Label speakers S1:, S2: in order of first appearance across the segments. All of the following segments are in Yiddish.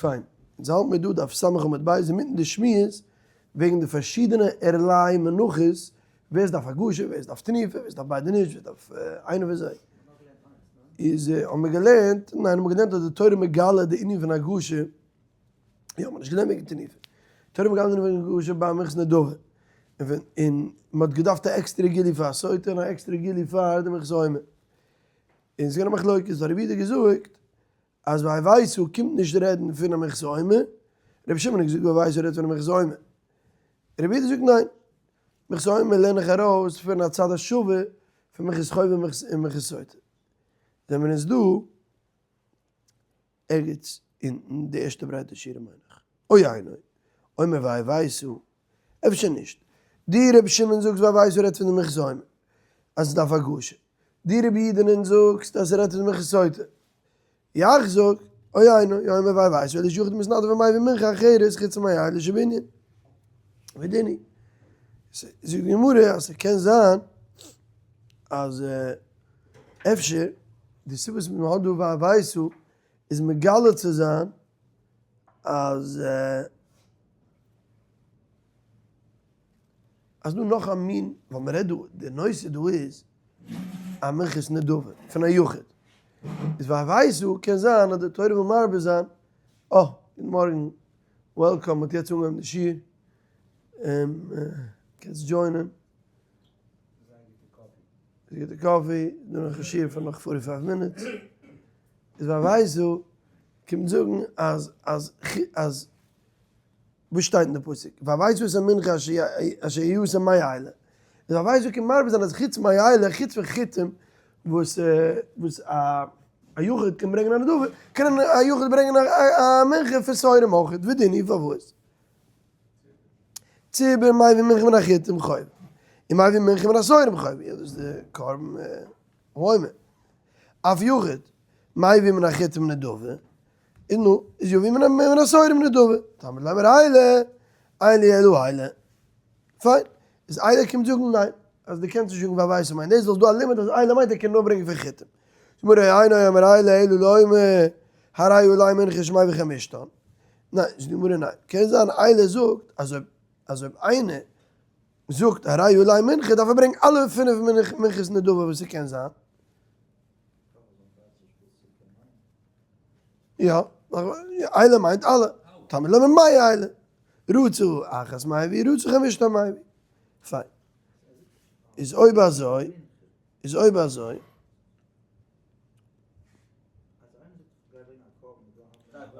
S1: פיין, אונז האלט מיר דא דף ס' עמוד ב' אינמיטן די שמועס וועגן די פארשידענע ערליי מנחות, ווער עס דארף הגשה, ווער עס דארף תנופה, ווער עס דארף ביידע נישט, ווער עס דארף איינע פון זיי. איז האבן מיר געלערנט, ניין האבן מיר געלערנט אז די תורה מגלה די ענין פון הגשה, יא מ'האט נישט געלערנט וועגן תנופה, תורה מגלה די ענין פון הגשה ביי מנחת נדבה, און ווען און מ'האט געדארפט א עקסטערע גילוי פאר סוטה און א עקסטערע גילוי פאר די מנחת העומר. און ס'איז געווען א מחלוקת, האט רבי יהודה געזאגט אז והבאת קומט נישט רעדן פון א מנחת העומר, רבי שמעון האט געזאגט והבאת רעדט פון א מנחת העומר, רבי יהודה זאגט ניין, מנחת העומר לערן איך ארויס פון א צד השווה פון מנחת חובה און מנחת סוטה. זעמיר אונז דא ערגעץ אין די ערשטע ברייטע שורה מיין איך. או אינו אומר והבאת אפשר נישט. די רבי שמעון זאגסט והבאת רעדט פון די מנחת העומר אז עס דארף הגשה. די רבי יהודה'נען זאגסט אז ס'רעדט פון די מנחת סוטה. יאך זאג, או אינו אומר והבאת אלא שיחיד מתנדב ומביא מנחה אחרת חוץ מאלה שבענין. ודיני. זאגט די גמרא אז ס'קען זיין אז אפשר די סיבה וואס מ'האט דא והבאת איז מגלה צו זיין אז אז דא נאך א מין, ווייל מען רעדט דא, די נושא דא איז א מנחת נדבה פון א יחיד, איז והבאת קען זיין אז די תורה וויל מרבה זיין, אה, גוט מארגן, welcome, מ'האט יעצט אנגעהויבן די שיעור, קענסט join ען. גוטע coffee, דא נאך א שיעור פאר נאך forty five minutes, איז והבאת קומט זאגן אז אז אז וואס שטייט אין די פסוק? והבאת את המנחה אשר יעשה מאלה. איז והבאת קומט מרבה זיין אז חוץ מאלה, חוץ פון חיטים וואס וואס א א יחיד קען ברענגען א נדבה, קען א יחיד ברענגען א מנחה פון שעורים אויך, ודין הוא פארוואס? ציבור מביא מנחה מן החיטים חובה, און מביא מנחה מן השעורים חובה, יא דאס איז די קרבן העומר. אף יחיד מביא מן החיטים נדבה, איז נו, איז יביא מן השעורים נדבה, תלמוד לומר אלה, אין לי אלא אלה. פיין, איז אלה קומט זאגן ניין, אז דו קענסט נישט זאגן והבאת מיינט דאס, ווייל ס'דא א לימוד אז אלה מיינט ער קען נאר ברענגען פון חיטים. גמרא אינו אומר אלה אלא לאומר הרי עלי מנחה שמביא חמשתן. ניין, זאגט די גמרא ניין, קען זיין אלה זאגט אז אויב אז אויב איינער זאגט הרי עלי מנחה דארף ער ברענגען אלע פינף מנחות נדבה וואס ס'קען זיין. יא, אלה מיינט אלע, תלמוד לומר מאלה, רצה אחת מביא, רצה חמשתן מביא. פיין. איז אויב אזוי, איז אויב אזוי,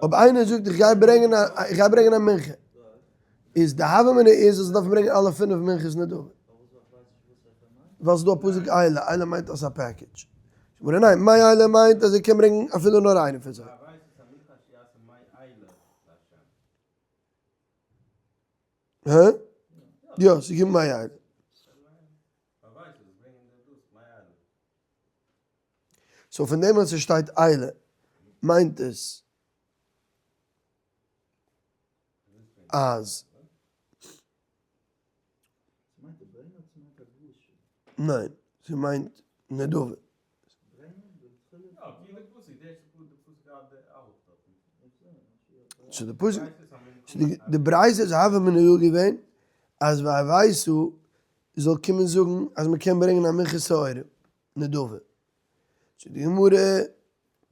S1: אויב איינער זאגט איך גיי ברענגען א, איך גיי ברענגען א מנחה, איז די הוה אמינא איז אז מ'דארף ברענגען אלע פינף מנחות נדבה. ווייל ס'איז דא א פסוק אלה, אלה מיינט אז ס'איז א package. גמרא ניין, מאלה מיינט אז ער קען ברענגען אפילו נאר איינע פון זיי. הא? יא, ס'קומט מאלה. so פון דעם אז ס'שטייט אלה מיינט עס אז. ניין, ס'מיינט נדבה. so די פסוק, די ברייתא איז הוה אמינא געווען אז והבאת זאל קומען זאגן אז מ'קען ברענגען א מנחת שעורים נדבה. זאגט די גמרא,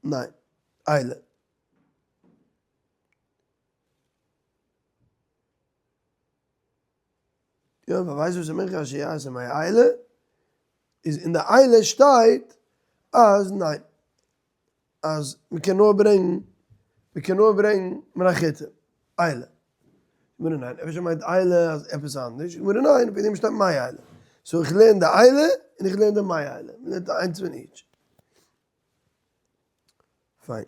S1: ניין, אלה. יא, והבאת את המנחה אשר יעשה מאלה, איז אין די אלה שטייט אז ניין, אז מ'קען נאר ברענגן, מ'קען נאר ברענגן מן החיטה, אלה. גמרא ניין, אפשר מיינט אלה אז עפעס אנדערש, גמרא ניין, וועגן דעם שטייט מאלה. so איך לערן די אלה און איך לערן די מאלה, מ'לערנט איינס פון each. פיין.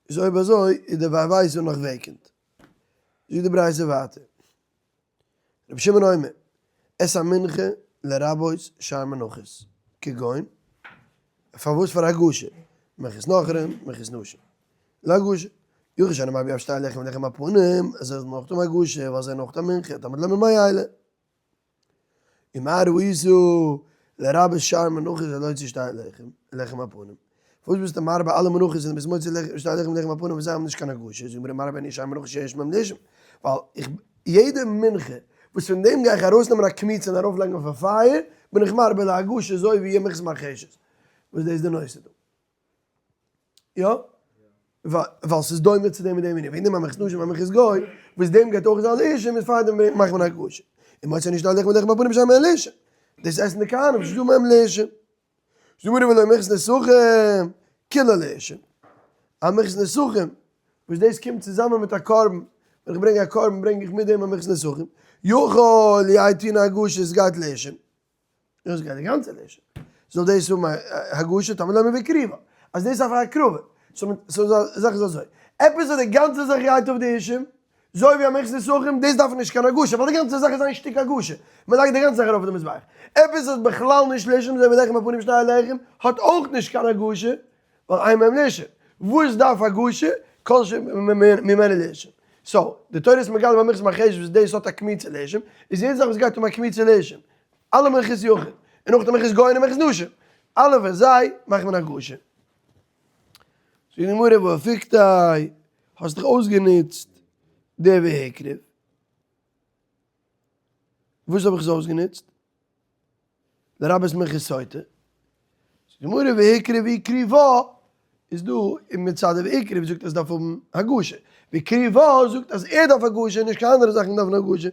S1: איז אויב אזוי איז די והבאת נאך vacant. זאגט די ברייתא ווייטער, רבי שמעון אומר, את המנחה לרבות שאר מנחות, כגון, פארוואס פאר הגשה, מנחת נכרים, מנחת נשים, להגשה, יחיד שאינו מביא אף שתי לחם ולחם הפנים, עס איז נאך דעם הגשה, ווייל זיי נאך די מנחה, תלמוד לומר מאלה. ומה ראית לרבות שאר מנחות ולא צו שתי לחם, לחם הפנים? פארוואס ביסטו מרבה אלע מנחות און ביסט מוציא לחם שתי לחם לחם הפנים וואס זיי האבן נישט קיין הגשה, זאגט מיר מרבה אני שאר מנחות שיש בהם לשם, ווייל איך יעדע מנחה וואס פון דעם גיי איך ארויסנעמען א קמיצה און ארויפלייגן אויף א פייער, בין איך מרבה להגשה אזוי ווי מנחת מרחשת, וואס דאס איז די נושא דא. יא? ווייל ס'איז דומה צו דעם און דעם ענין, וועגן דעם א מנחת נשים א מנחת גוי, וואס דעם גייט אויך זיין לשם, איז פאר דעם מאכט מען הגשה. און מוציא אני שתי לחם לחם הפנים שאין בהם לשם. דאס עסן די כהנים, ס'איז דא מהם לשם. זאג מיר ולא מנחת נסכים כולה לשם. א מנחת נסכים, וואס דאס קומט צוזאמען מיט א קרבן, ווען איך ברענג א קרבן ברענג איך מיט דעם א מנחת נסכים, יכול יהא טעונה הגשה עס גייט לשם. דאס גייט די גאנצע לשם. זאל דאס האבן א הגשה תלמוד לומר והקריבה. אז דאס איז א הקרבה. סאו די זאך איז אזוי. עפעס וואס די גאנצע זאך גייט אויף די אישים, זוי ווי א מנחת נסכים, דאס דארף נישט קיין הגשה, ווייל די גאנצע זאך איז איין שטיק הגשה. מען לייגט די גאנצע זאך ארויף אויף די מזבח. עפעס וואס בכלל נישט לשם, אזוי ווי לחם הפנים שתי הלחם, האט אויך נישט קיין הגשה, ווייל אין מהם לשם. וואס דארף הגשה? כל שממנו לשם. סאו, די תורה איז מגלה ביי מנחת מרחשת וואס דאס האט א קמיצה לשם, איז יעדע זאך וואס גייט האבן א קמיצה לשם, אלע מנחת יחיד, און אויך די מנחת גוי און מנחת נשים, אלע פון זיי מאכט מען הגשה. זאגט די גמרא ואפיקתיה, האסט דיך אויסגענוצט די והקריב. וואס האב איך עס אויסגענוצט? לרבות מנחת סוטה, זאגט די גמרא והקריב והקריבה איז דא און מצד די והקריב זאגט אז דארף האבן הגשה, והקריבה זאגט אז ער דארף הגשה נישט קיין אנדערע זאכן דארפן הגשה,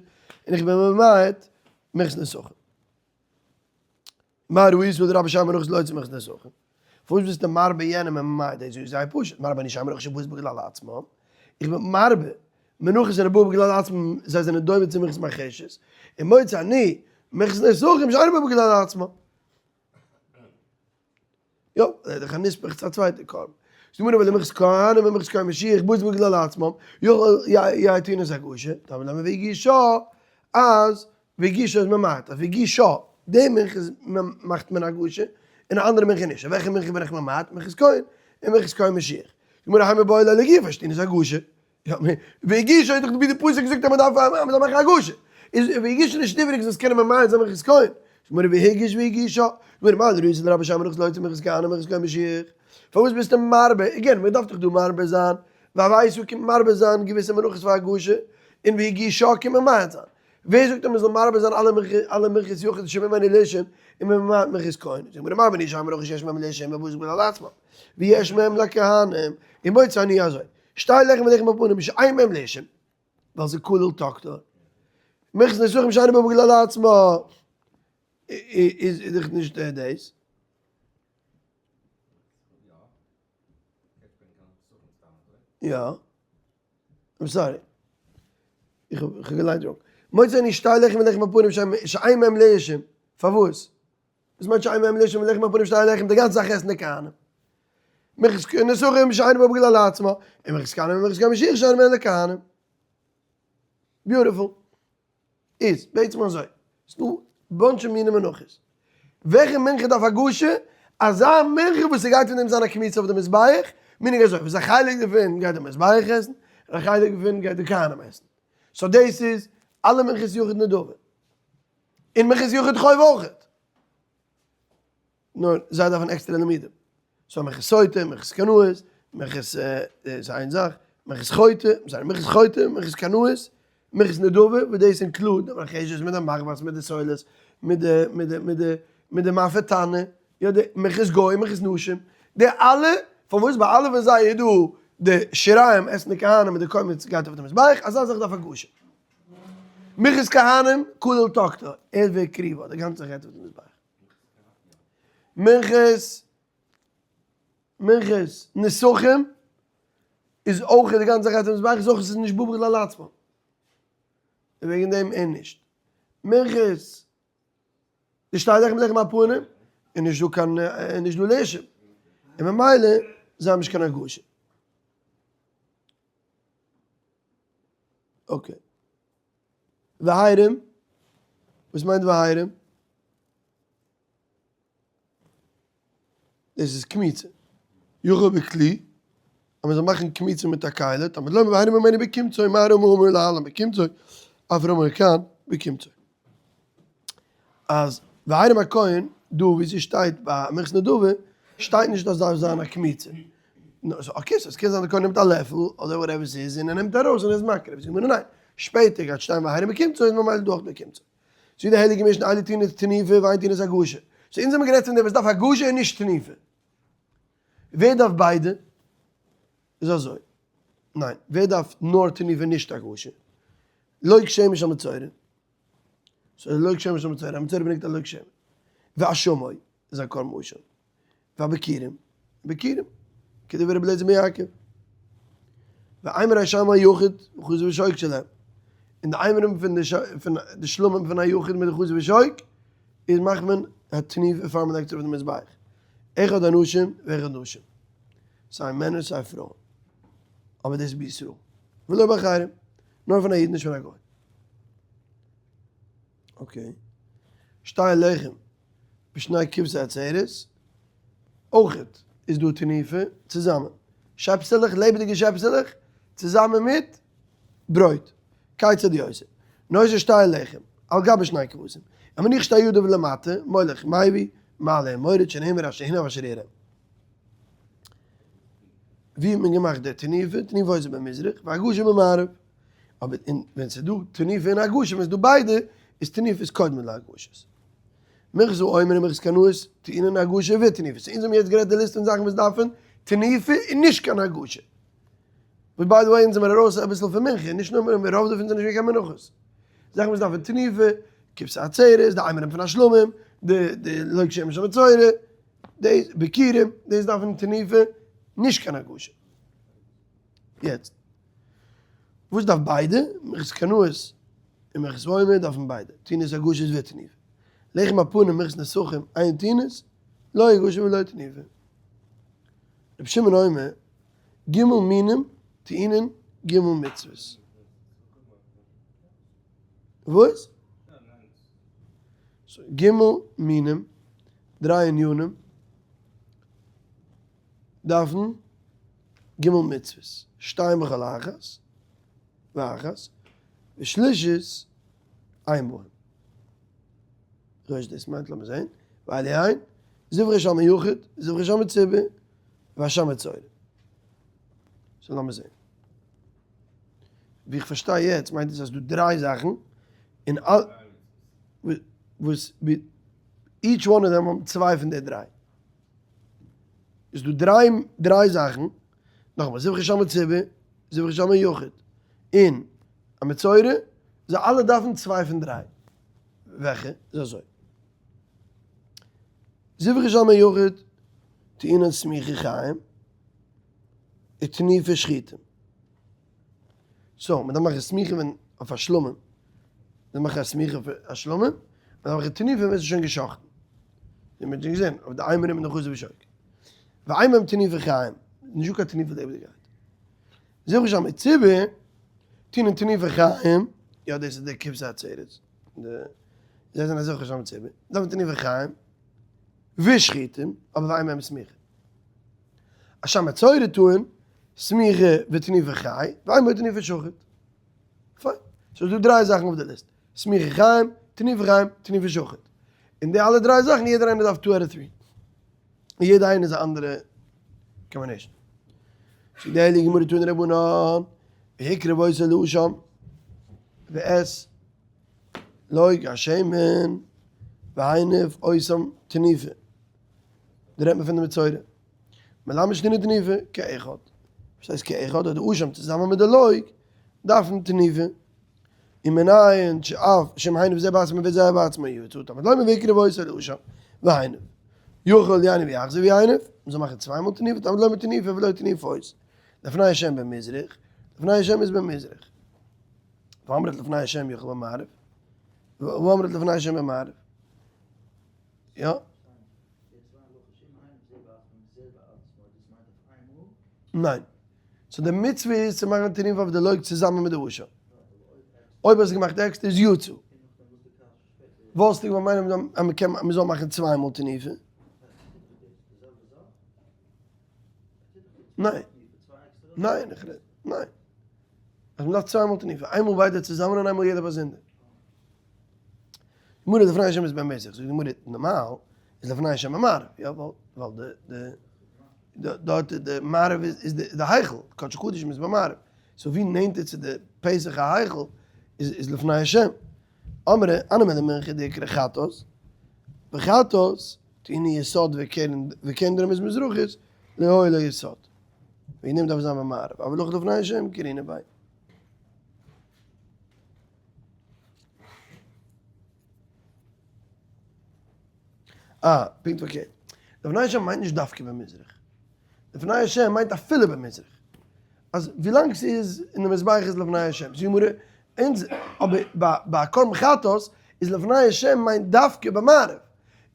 S1: און איך בין ממעט מנחת נסכים. מה ראית לרבות שאר מנחות להוציא מנחת נסכים? פארוואס ביסטו מרבה יענעם און ממעט דאס איז זייער פשוט, מרבה אני שאר מנחות שבאות בגלל עצמם, איך בין מרבה מנחות זענען באות בגלל עצמם, זיי זענען דומה צו מנחת מרחשת, און מוציא אני מנחת נסכים שאינן באות בגלל עצמם. יא, ער איז דאך א נספח צו א צווייטע קרבן. זאגט די גמרא ולמנחת כהנים ומנחת כהן משיח באות בגלל עצמם, יכול יהא טעונות הגשה, תלמוד לומר והגישה, אז והגישה איז ממעט, אז והגישה, די מנחה מאכט מען הגשה, און א אנדערע מנחה נישט, וועלכע מנחה בין איך ממעט? מנחת כהן, און מנחת כהן משיח. גמרא האי מיבעי ליה לגופיה שטעונות הגשה. והגישה איז דאך ווי די פסוק זאגט אז מען דארף אז מען זאל מאכן הגשה. איז והגישה נישט איבעריג זאלסט קענען ממעט זיין מנחת כהן. גמרא והגיש והגישה. גמרא מה ראית לרבות שאר מנחות להוציא מנחת כהנים ומנחת כהן משיח. פארוואס ביסטו מרבה? again, מען דארף דאך דא מרבה זיין. והבאת קומט מרבה זיין געוויסע מנחות פאר הגשה, און והגישה קומט ממעט זיין. ווער זאגט אז מען זאל מרבה זיין אלע מנחות יחיד שממנו לשם און מען ממעט מנחת כהן? זאגט גמרא מרבה אני שאר מנחות שיש מהם לשם ובאות בגלל עצמם ויש מהם לכהנים און מוציא אני אזוי שתי לחם ולחם הפנים שאין מהם לשם ווייל זה כולל תקתא מנחת נסכים שאינה באה בגלל עצמה איז דאך נישט דאס. יא. I'm sorry. איך האב געליינט wrong. מוציא אני שתי לחם ולחם הפנים שאין מהם לשם. פארוואס? וואס מיינט שאין מהם לשם ולחם הפנים שתי לחם? די גאנצע זאך עסן די כהנים. מנחת נסכים שאינה באה בגלל עצמה. און מנחת כהנים ומנחת כהן משיח שאין מהם לכהנים. Beautiful. איז בעצם אזוי, ס'דא bunch מיני מנחות. וועלכע מנחה דארף הגשה? אזא מנחה וואס ס'גייט פון דעם זיין א קמיצה אויף די מזבח, meaning אזוי, וואס א חלק דערפון גייט די מזבח עסן, און א חלק דערפון גייט די כהנים עסן. So דאס איז אלע מנחת יחיד נדבה. און מנחת יחיד חוב אויכעט. נאר זיי דארפן עקסטערע לימודים. So מנחת סוטה, מנחת קנאות, מנחת איז איין זאך, מנחת חוטא, sorry, מנחת חוטא, מנחת קנאות, מנחת נדבה, וואס דאס include די מרחשת מיט די מחבת מיט די סולת, מיט די מיט די מיט די מיט די מאפה תנא, יא די מנחת גוי, מנחת נשים, די אלע, פארוואס ביי אלע פון זיי איז דא די שיריים עסן די כהנים מיט די קומץ גייט אויף די מזבח, אזא זאך דארף הגשה. מנחת כהנים כולל תקתא, ער והקריבה, די גאנצע זאך גייט אויף די מזבח. מנחת מנחת נסכים איז אויך די גאנצע זאך מזבח איז אויך עס איז נישט בא בכלל לעצמו און וועגן דעם אין נישט מנחת די שתי לחם לחם הפנים איז נישט דא קיין נישט דא לשם און ממילא זיי האבן נישט קיין הרגשה. Okay. והערים, וואס מיינט והערים? דאס איז קמיצה. יכול בכלי, אז מען זאל מאכן קמיצה מיט א כלי, תלמוד לומר והערים ממנו בקמצו, מה ראה האמור להלן בקמצו, אף ראה כאן בקמצו. אז והערים הכהן, דא ווי ס'שטייט ביי מנחת נדבה, שטייט נישט אז דארף זיין א קמיצה. Okay, so עס קען זיין די כהן נעמט א לעפל אדער whatever ס'איז און ער נעמט ארויס און ער איז מקריב. זאגט די גמרא ניין, שפעטער גייט שטיין והרים בקומצו איז ממילא דא אויך בקומצו. זאגט די הייליגע משנה אלו טעונין תנופה ואין טעונות הגשה. So אונז האבן גערעדט פון דעם וואס דארף הגשה און נישט תנופה. ווער דארף ביידע? איז אזוי. ניין, ווער דארף נאר תנופה נישט הגשה? לוג שמן של מצורע. So לוג שמן של מצורע, א מצורע ברענגט א לוג שמן. ואשמו איז א קרבן אשם. והביכורים, ביכורים, כדברי רבי אליעזר בן יעקב. ואימורי אשם היחיד וחזה ושוק שלהם. און די אימורים פון די פון די שלמים פון א יחיד מיט די חזה ושוק, איז מאכט מען א תנופה פאר מען לייגט ארויף די מזבח. אחד אנשים ואחד נשים. סיי מענער סיי פרויען. אבער דאס איז בישראל. ולא באחרים. נאר פון א איד נישט פון א גוי. Okay. שתי לחם בשני כבשי עצרת, אויכעט איז דא תנופה צוזאמען. שעפסעלעך, לעבעדיגע שעפסעלעך, צוזאמען מיט ברויט. כיצד הוא עושה? נושא שתי לחם, על גבי שני כבשים. ומניח שתי ידיו למטה, מוליך מביא, מעלה ומוריד, שנאמר אשר הנה ואשר יראה. ווי האט מען געמאכט די תנופה? תנופה איז במזרח, והגשה במערב. אבער אין ווען ס'איז דא תנופה און הגשה, ווען ס'איז דא ביידע, איז תנופה איז קודמת להגשות. מנחת העומר און מנחת קנאות טעונין הגשה ותנופה. So אונז האבן יעצט גערעדט די ליסט פון זאכן וואס דארפן תנופה און נישט קיין הגשה. וואס by the way אונז זעמיר ארויס אביסל פון מנחה, נישט נאר מנחה, רוב דערפון זענען נישט געווען קיין מנחות. זאכן וואס דארפן תנופה, כבשי עצרת, די אימורים פון השלמים, די די לוג שמן של מצורע, די ביכורים, דאס דארפן תנופה, נישט קיין הגשה. יעצט. וואס דארף ביידע? מנחת קנאות און מנחת העומר דארפן ביידע, טעונות הגשה ותנופה. לחם הפנים מנחת נסכים אין טעונות, לא הגשה ולא תנופה. רבי שמעון אומר, ג' מינים טעונין ג' מצוות. וואס? ג' מינים, דריי ענינים, דארפן ג' מצוות, שתיים בכל אחת ואחת, ושלישית אין בהם. כ'ווייס דאס מיינט לאמיר זעהן, ואלו הן, זבחי שלמי יחיד, זבחי שלמי ציבור, ואשם מצורע. So לאמיר זעהן. ווי איך פארשטיי יעצט מיינט עס אז ס'דא דריי זאכן, און אל וואס each one of them האבן צוויי פון די דריי. איז דא דריי דריי זאכן, נאכאמאל, זבחי שלמי ציבור, זבחי שלמי יחיד, און א מצורע, זיי אלע דארפן צוויי פון דריי. וועלכע? איז אזוי. זבחי שלמי יחיד טעונין סמיכה חיים, ותנופה שחוטים. So, מען דארף מאכן סמיכה ווען אויף א שלמים. מען דארף מאכן א סמיכה אויף א שלמים, מען דארף מאכן תנופה ווען עס איז שוין געשאכטן. ווי מען האט שוין געזען, אויף די אימורים און די חזה ושוק. ואין בהם תנופה חיים, נישטא קיין תנופה לעבעדיגערהייט. זבחי שלמי ציבור, טעונין תנופה חיים, יא דאס איז די כבשי עצרת, די זיי זענען זבחי שלמי ציבור, דארף מען תנופה חיים, ושחוטים, אבער ואין בהם סמיכה. אשם מצורע טעון סמיכה ותנופה חי, ואין בו תנופה שחוט. פיין. So איז דא דריי זאכן אויף די ליסט. סמיכה חיים, תנופה חיים, תנופה שחוט. און די אלע דריי זאכן יעדער איינער דארף two out of three. און יעדע איינער איז א אנדערע combination. זאגט די הייליגע גמרא תנו רבנן, והקריב אותו לאשם, ואת לוג השמן, והניף אותם תנופה. דא רעדט מען פון די מצורע. מלמד שטעונין תנופה כאחד. וואס הייסט כאחד? אז די אשם צוזאמען מיט די לוג דארפן תנופה. ומנין שאף שאם הניף זה בעצמו וזה בעצמו יצא תלמוד לומר והקריב אותו לאשם והניף. יכול יניף ויחזור ויניף. מ'זאל מאכן צוויי מאל תנופה, תלמוד לומר תנופה ולא תנופות. לפני השם במזרח, לפני השם איז במזרח. ואמרת לפני השם יכול במערב. ואמרת לפני השם במערב. יא. ניין. So די מצוה איז צו מאכן תנופה אויף די לוג צוזאמען מיט די אשם. אויב האסט געמאכט עקסטער איז יצא. וואלסטו געוואלט מיינען אז מ'קען מ'זאל מאכן צוויי מאל תנופה? ניין. ניין, איך רעד, ניין. אז מ'דארף צוויי מאל תנופה. איינמאל ביידע צוזאמען און איינמאל יעדער באזונדער. גמרא לפני השם איז במזרח, זאגט די גמרא, נארמאל. איז לפני השם במערב, יא, ווייל די די דארט די מערב איז די היכל, קדשי קדשים איז במערב, so ווי נענטער צו די פתח ההיכל איז לפני השם. אמרי, אנא מלמנחה דיקרא חטאת, וחטאת טעונה יסוד וקרן דרומית מזרחית לא היה לה יסוד. וועגן דעם דארף עס זיין במערב, אבל הכא לפני השם קרינא ביה. אה, פונקט פארקערט. לפני השם מיינט נישט דווקא במזרח. לפני השם מיינט אפילו במזרח. אז ווילאנג ס'איז אין די מזבח איז לפני השם. זאגט גמרא, אונז, אבער ביי קרבן חטאת איז לפני השם מיינט דווקא במערב.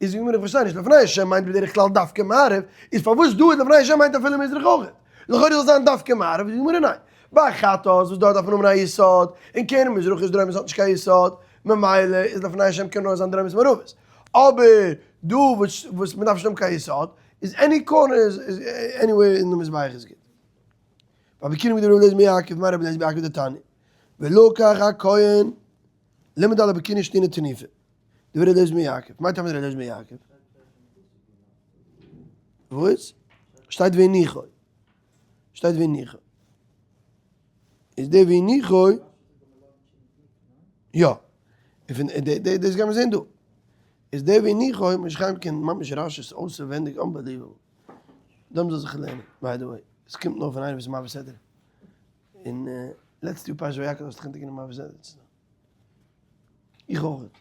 S1: איז זאגט גמרא, איך פארשטיי נישט, לפני השם מיינט בדרך כלל דווקא מערב, איז פארוואס דא איז לפני השם מיינט אפילו מזרח אויך? לכאורה זאל זיין דווקא מערב, זאגט גמרא ניין. ביי חטאת וואס דארט דארף מען האבן א יסוד, און קרן מזרחית דרומית האט נישט קיין יסוד, ממילא איז לפני השם קען נאר זיין דרומית מערבית. אבער דא וואס מען דארף נישט האבן קיין יסוד, איז any corner איז anywhere אין די מזבח איז גוט. ביי ביכורים דרבי אליעזר בן יעקב, מה רבי אליעזר בן יעקב דתניא, ולקח הכהן לימד על הביכורים שטעונה תנופה, דברי אליעזר בן יעקב, מה טעם דברי אליעזר בן יעקב? וואס? שטייט והניחו. שטייט והניחו. איז דער והניחו יא. און פון די דאס גיימיר זעהן דא. איז דער והניחו משה חיים קען ממש רש"י'ס אויסערווענדיג unbelievable. דאם זאל זיך לערנען by the way. עס קומט נאר פון איינער וואס איז מעביר סדרה. און לעצטע יאר פרשת ויקהל האסטו דיך אונטערגענומען מעביר סדרה צו זיין. איך אויך.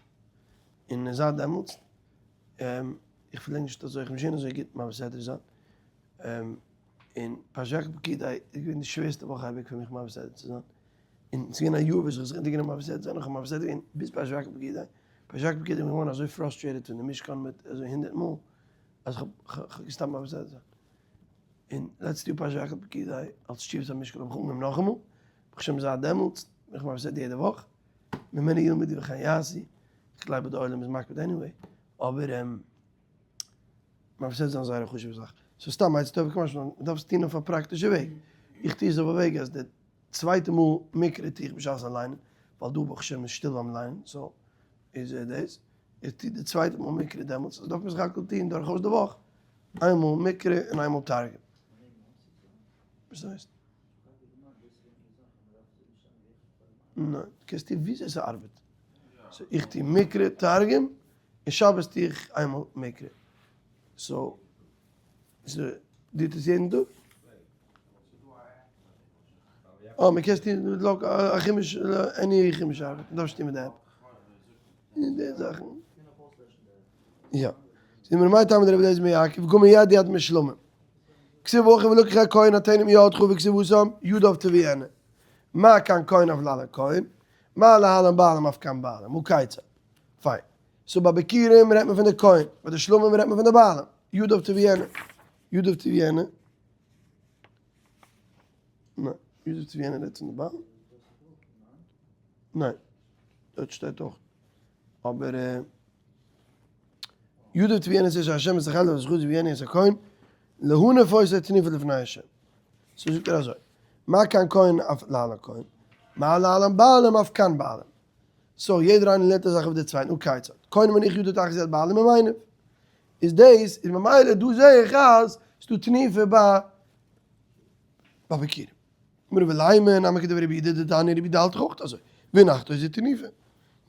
S1: און זייט דעמאלטס, איך פלעג נישט אזוי, איך בין נישט געווען אזוי גוט מעביר סדרה זיין. און פרשת ויקהל פקודי איז געווען די שווערסטע וואך אייביג פאר מיך מעביר סדרה צו זיין. און ס'איז געווען א יאר וואס איך האב זיך אונטערגענומען מעביר סדרה צו זיין, איך האב מעביר סדרה געווען ביז פרשת ויקהל פקודי. פרשת ויקהל פקודי בין איך געווארן אזוי frustrated פון די משכן מיט אזוי הונדערט מאל, אז איך האב געסטאפט מעביר סדרה זיין. און לעצטע יאר פרשת ויקהל פקודי אלס תשובת המשכן האב איך אנגעהויבן נאכאמאל, ברוך השם זייט דעמאלטס בין איך מעביר סדרה יעדע וואך, ממני ילמדו וכן יעשו, איך גלייב אז די עולם איז מקפיד anyway, אבער מעביר סדרה זיין איז זייער א חשוב'ע זאך, so סתם עצה טובה קא משמע לן, מ'דארף עס טון אויף א פראקטישע וועג, איך טו עס אויף א וועג אז די צווייטע מאל מקרא טו איך בשעת'ן ליינען, ווייל דא ברוך השם איז שטיל ביים ליינען, so איז דאס, איך טו די צווייטע מאל מקרא דעמאלטס, דאס דארף מען זיך הכל טון דורכאויס די וואך, איינמאל מקרא און איינמאל תרגום. וואס הייסט? ניין, קענסט טון וויאזוי ס'ארבעט. so איך טו מקרא תרגום, און שבת טו איך איינמאל מקרא. so, דו טוסט יעדן טאג? אה, מען קען עס טון מיט לאק א חומש, any חומש ארבעט, מען דארף נישט טון מיט די app. און די זאכן. יא. זאגט מיר מאי טעמא דרבי אליעזר בן יעקב, גמר יד יד משלמים. כתיב הכא ולקח הכהן הטנא מידך וכתיב התם ידיו תביאינה. מה כאן כהן אף להלן כהן, מה להלן בעלים אף כאן בעלים. הא כיצד? פיין. so ביי ביכורים רעדט מען פון די כהן, ביי די שלמים רעדט מען פון די בעלים. ידיו תביאינה. ידיו תביאינה. ניין, ידיו תביאינה רעדט פון די בעלים? ניין, דארט שטייט אויך. אבער ידיו תביאינה את אשר השם את החלב הזכות תביאינה את הכהן להנף אותו תנופה לפני השם. so זאגט ער אזוי, מה כאן כהן אף להלן כהן, מה להלן בעלים אף כאן בעלים. so יעדער איינער לערנט א זאך אויף די צווייטן, הא כיצד, כהן מניח ידו תחת יד בעלים ומניף. איז דאס איז ממילא דא זעה איך אז ס'דא תנופה ביי ביי ביכורים. גמרא ולימא נמי כדברי רבי יהודה דתניא רבי יהודה האלט דאך אויך אזוי, והנחתו זה תנופה.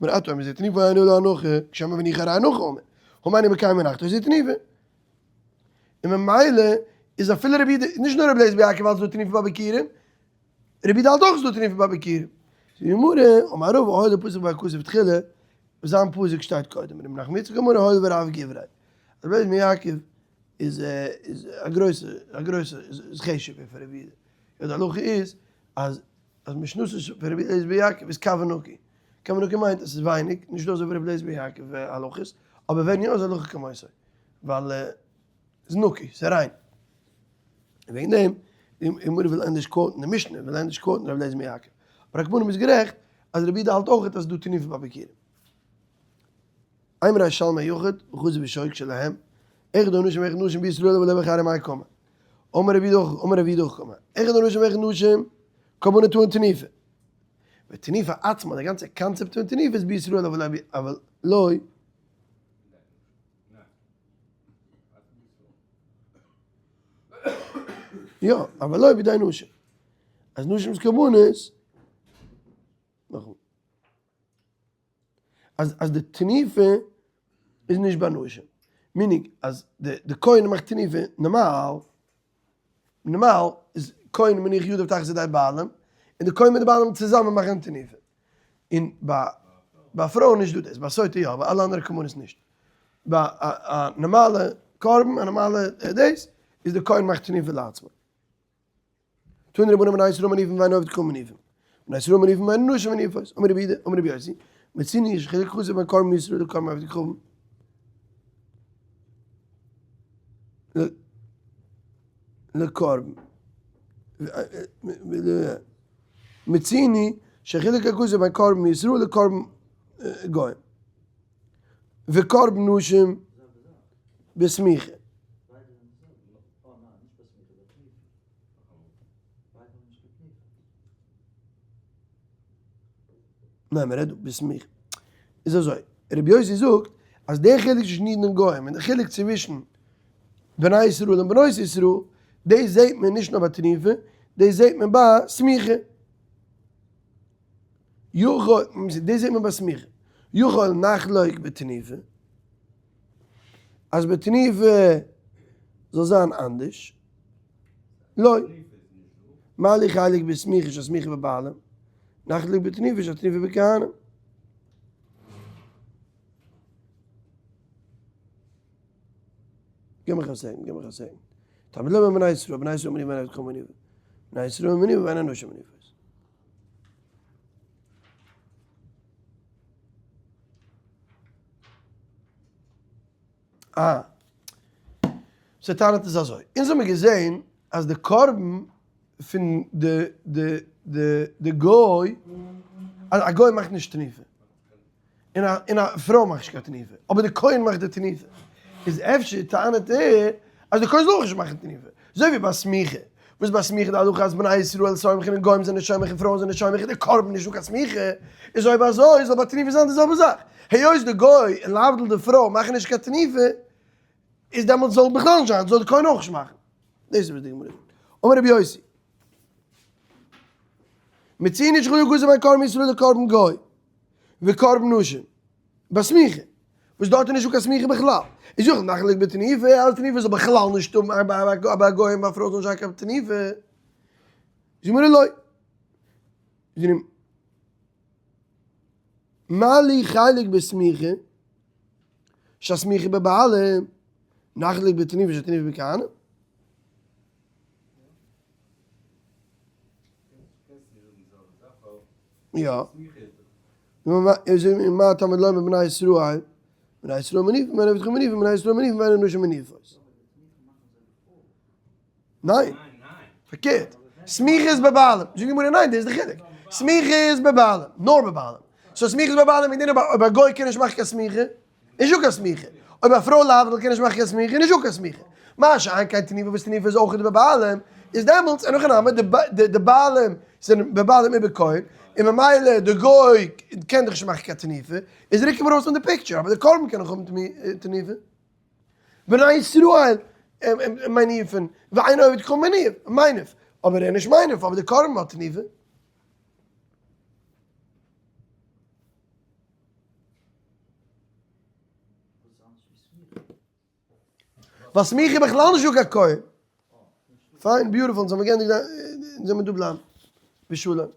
S1: גמרא אתה אומר זה תנופה אינו אלא הנחה, כשאומר והניחו הרי הנחה אמור. הא אינו מקיים והנחתו זה תנופה. און ממילא איז אפילו רבי יהודה, נישט נאר רבי אליעזר בן יעקב האלט ס'דא תנופה ביי ביכורים, רבי יהודה האלט אויך ס'דא תנופה ביי ביכורים. זאגט די גמרא, אמר רבא הואיל ופתח ביה הכתוב תחילה, זיין פסוק שטייט קודם, רב נחמן יצחק אמר הואיל ורב גבריה. רבי אליעזר בן יעקב איז איז א גרויסע א גרויסע איז חשוב'ער פון רבי יהודה. יא די הלכה איז אז אז משנתו פון רבי אליעזר בן יעקב איז קב ונקי. קב ונקי מיינט אז ס'איז ווייניג, נישט דא אזוי ווי רבי אליעזר בן יעקב הלכות, אבער ווען יא איז הלכה כמותו. ווייל ס'איז נקי, ס'איז ריין. און וועגן דעם, די גמרא וויל ענדערש quote ן, די משנה וויל ענדערש quote ן רבי אליעזר בן יעקב. אבער על כל פנים איז גערעכט אז רבי יהודה האלט אויך אז ס'איז דא תנופה ביי ביכורים. אימרי שלמי יחיד וחזו ושוק שלהם, אחד האנשים ואחד נשים בישראל אבל לא בחרם מאי קאמר. אמר רבי יהודה אמר רבי יהודה קאמר, אחד האנשים ואחד נשים קרבנו טעון תנופה. ותנופה עצמה, די גאנצע קאנצעפט פון תנופה איז בישראל אבל לא. יא, אבל לא בידי נשים. אז נשים'ס קרבנות, נאכאמאל. אז אז די תנופה איז נישט ביי נשים. meaning אז די די כהן מאכט תנופה נארמאל, נארמאל איז כהן מניח ידיו תחת ידי בעלים, און די כהן מיט די בעלים צוזאמען מאכן תנופה. און ביי ביי א פרוי איז נישט דא דאס, ביי סוטה יא, ביי אלע אנדערע קרבנות נישט. ביי א א נארמאלע קרבן, א נארמאלע דאס, איז די כהן מאכט תנופה לעצמו. תנו רבנן בני ישראל מניפין ואין עובד כוכבים מניפין. בני ישראל מניפין ואין נשים מניפות. אמר רבי יהודה, אמר רבי יוסי, מצינו שחילק הכתוב בין קרבן ישראל לקרבן עובד כוכבים. לקרבן. מצינו שחילק הכתוב בין קרבן ישראל לקרבן גוים. וקרבן נשים בסמיכה. ניין מען רעדט דא בסמיכה. איז אזוי, רבי יוסי זאגט אז דער חילוק צווישן אידן און גוים און די חילוק צווישן בני ישראל און בנות ישראל, דאס זעט מען נישט נאר ביי תנופה, דאס זעט מען ביי סמיכה. יכול, דאס זעט מען ביי סמיכה. יכול נחלוק בתנופה, אז בתנופה זאל זיין אנדערש. לא. מה לי חלק בסמיכה שהסמיכה בבעלים, נחלוק בתנופה שהתנופה בכהנים. גיב מיך א second, גיב מיך א second. תלמוד לומר בני ישראל, בני ישראל מניפין ואין עובד כוכבים מניפין. בני ישראל מניפין ואין הנשים מניפות. אה. סאו טענה'ט עס אזוי. אונז האמיר געזעהן אז די קרבן פון די די די די גוי, אז א גוי מאכט נישט תנופה. און א און א פרוי מאכט נישט קיין תנופה. אבער די כהן מאכט די תנופה. איז אפשר טענה'ט ער אז די כהן זאל אויך נישט מאכן תנופה. אזוי ווי ביי סמיכה. וואס ביי סמיכה די הלכה אז בני ישראל סומכין און גוים זענען סומך און פרויען זענען סומך איז די קרבן נישט דא קיין סמיכה. איז אויב אזוי זאל ביי תנופה זיין די זעלבע זאך. היות די גוי און להבדיל די פרוי מאכן נישט קיין תנופה, איז דעמאלטס זאל בכלל נישט זיין, זאל די כהן אויך נישט מאכן. דאס איז וואס די גמרא זאגט. אמר רבי יוסי. מצינו שחילק הכתוב בין קרבן ישראל לקרבן גוי, וקרבן נשים, בסמיכה, וואס דארט איז נישטא קיין סמיכה בכלל, איז יכול נחלוק בתנופה, אז תנופה זאל בכלל נישט האבן ביי א גוי און ביי א פרוי זאל נישט זיין קיין תנופה, זאגט די גמרא לא. מה לי חלק בסמיכה, שהסמיכה בבעלים, נחלק בתנופה שהתנופה בכהנים? יא. מה תלמוד לומר בני ישראל, בני ישראל מניפים, ואין עובד כוכבים מניפים, בני ישראל מניפים ואין הנשים מניפות. ניין. פארקערט. סמיכה איז בבעלים. זאגט די גמרא ניין, דאס איז די חילוק. סמיכה איז בבעלים. נאר בבעלים. so סמיכה איז בבעלים מיינט אויב א גוי קען נישט מאכן קיין סמיכה, נישט דא קיין סמיכה. אויב א פרוי להבדיל קען נישט מאכן קיין סמיכה, נישט דא קיין סמיכה. מה שאין כן תנופה וואס תנופה איז אויך בבעלים, איז דעמאלטס אין הכי נמי די בעלים זענען בבעלים ובכהן, און ממילא די גוי קען דאך נישט מאכן קיין תנופה, איז רוקן מיר ארויס פון די picture, אבער די קרבן קען נאך האבן תנופה. בני ישראל מניפין, ואין עובד כוכבים מניף, מניף, אבער ער נישט מניף, אבער די קרבן האט תנופה. ווייל סמיכה איז בכלל נישט דא קיין כהן. פיין, beautiful, אונז האבן געענדיגט, אונז זעמיר דא בלייבן. בשלום.